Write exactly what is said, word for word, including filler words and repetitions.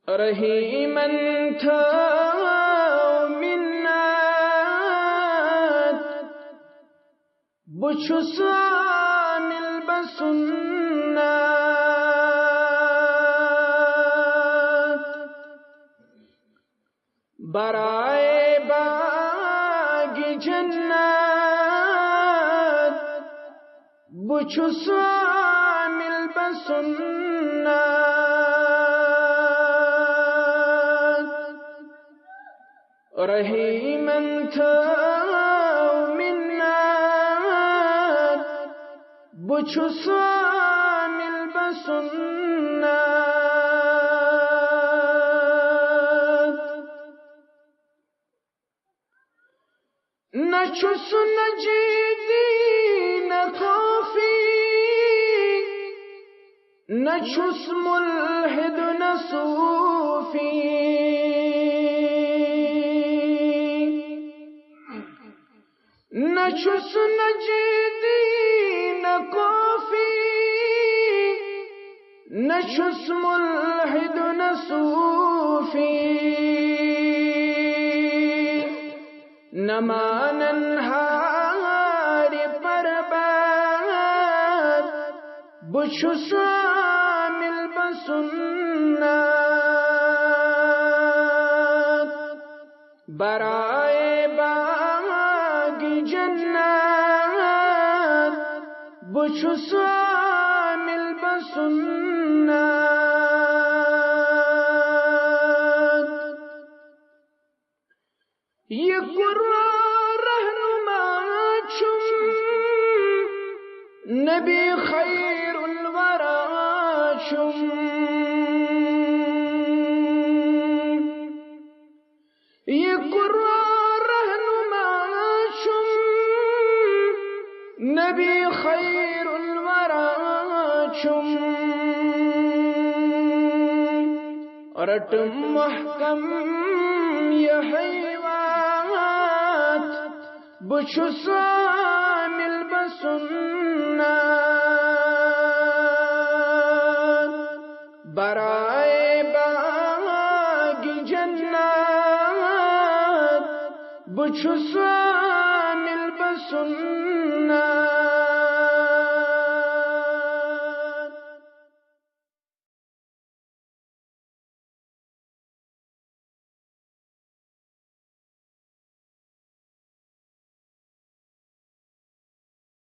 رحیمن تھٲو مِنت، بہٕ چھُس عامل بسُنت۔ برائے باغ جنت، بہٕ چھُس عامل بسُنت۔ رحیمن تھٲو مِنت، بہٕ چھُس عامل بسُنت۔ نہ چھُس نجدی نہ خوفی، نہ چھُس ملحد نہ صوفی۔ نہ چھُس نجدی نہ خوفی، نہ چھُس ملحد نہ صوفی۔ نہ مانن ہارِ پربت، بہٕ چھُس عامل بسُنت۔ برائے باغ جنت، بہٕ چھُس عامل بسُنت۔ یہِ قرآن رہنما چھُم، نبی خیر الورا چھُم۔ یہِ قرآن رہنما چھُم، نبی خیر الورا چھُم۔ رٹم محکم یہِ حیوات، بہٕ چھُس عامل بسُنت۔ برائے باغ جنت، بہٕ چھُس عامل بسُنت۔